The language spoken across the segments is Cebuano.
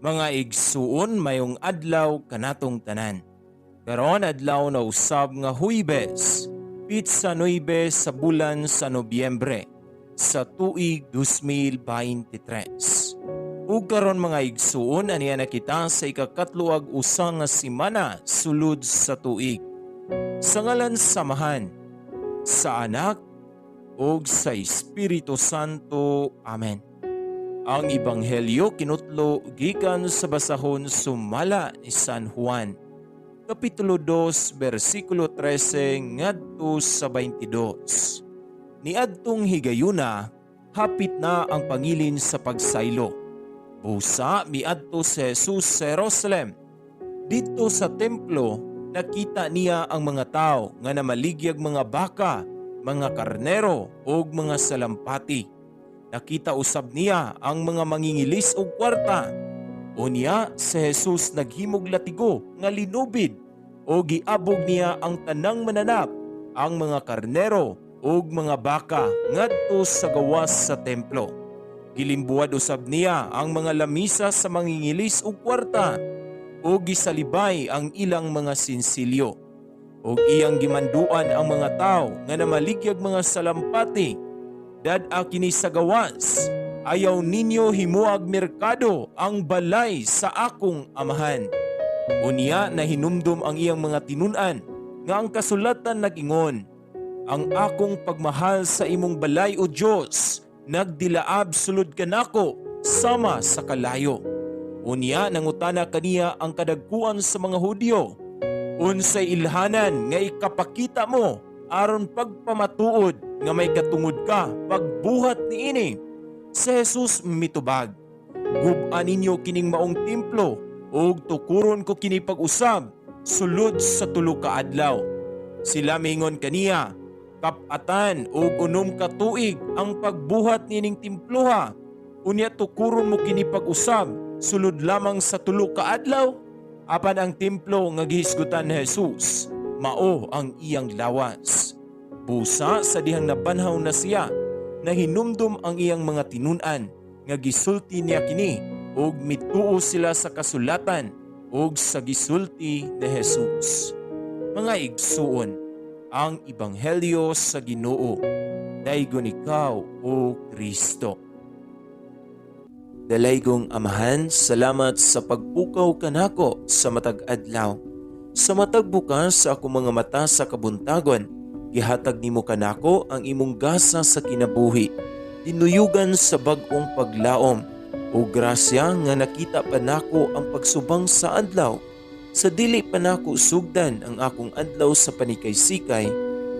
Mga igsuon, mayong adlaw kanatong tanan. Karon adlaw na usab nga Huybes, pitsa 9 sa bulan sa Nobyembre sa tuig 2023. Ug karon, mga igsuon, aniya na kita sa ikakatlo ag usa nga semana sulod sa tuig. Sa ngalan sa Amahan, sa Anak, ug sa Espiritu Santo. Amen. Ang Ebanghelyo kinutlo gikan sa basahon sumala ni San Juan, Kapitulo 2, versikulo 13 ngadto sa 22. Niadtong higayuna, hapit na ang pangilin sa pagsaylo. Busa miadto si Jesus sa Jerusalem. Didto sa templo, nakita niya ang mga tao nga namaligyag mga baka, mga karnero ug mga salampati. Nakita usab niya ang mga mangingilis og kwarta. Unya si Jesus naghimog latigo nga linubid o giabog niya ang tanang mananap, ang mga karnero ug mga baka ngadto sa gawas sa templo. Gilimbuwad usab niya ang mga lamisa sa mangingilis og kwarta ug gisalibay ang ilang mga sinsilyo. Ug iyang gimanduan ang mga tao nga namaligyag mga salampati: "Dad-a kini sa gawas. Ayaw ninyo himuag merkado ang balay sa akong Amahan." Unya nahinumdum ang iyang mga tinun-an nga ang kasulatan nag-ingon, "Ang akong pagmahal sa imong balay, O Dios, nagdilaab sulod kanako sama sa kalayo." Unya nangutana kaniya ang kadagkuan sa mga Hudyo, "Unsay ilhanan nga ikapakita mo aron pagpamatuod nga may katungod ka pagbuhat niini?" Si Jesus mitubag, "Gub-a ninyo kining maong templo ug tukuron ko kini pag-usab sulod sa 3 ka adlaw." Sila mingon kaniya, "Kap-atan og 6 ka tuig ang pagbuhat nining temploha. Unya tukuron mo kini pag-usab sulod lamang sa 3 ka adlaw?" Apan ang templo nga gihisgutan ni Jesus mao ang iyang lawas. Busa sa dihang nabanhaw na siya, nahinumdum ang iyang mga tinun-an nga gisulti niya kini ug mituo sila sa kasulatan ug sa gisulti ni Jesus. Mga igsuon, ang ebanghelyo sa Ginoo. Daygon ikaw, O Kristo. Dalaygong Amahan, salamat sa pagpukaw kanako sa matag adlaw. Sa matag bukas sa akong mga mata sa kabuntagon, gihatag nimo kanako ang imong gasa sa kinabuhi. Dinuyugan sa bag-ong paglaom o grasya nga nakita pa nako ang pagsubang sa adlaw. Sa dili pa nako sugdan ang akong adlaw sa panikay-sikay,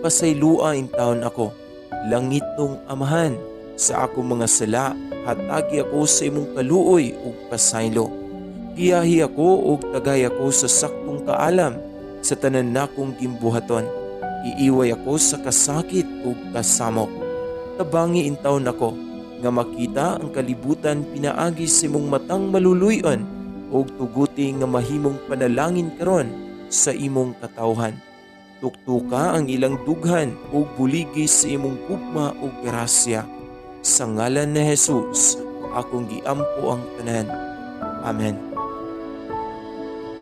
pasaylua intawon ako. Langitnong Amahan, sa akong mga sala, hatagi ako sa imong kaluoy ug pasaylo. Giyahi ako ug tagay ako sa saktong kaalam sa tanan nakong gimbuhaton. Iiway ako sa kasakit ug kasamok. Tabangi intawon ako nga makita ang kalibutan pinaagi sa imong matang maluluy-on ug tuguti nga mahimong panalangin karon sa imong katawhan. Tuktuka ang ilang dughan ug buligi sa imong gugma ug grasya. Sa ngalan ni Jesus, akong giampo ang tanan. Amen.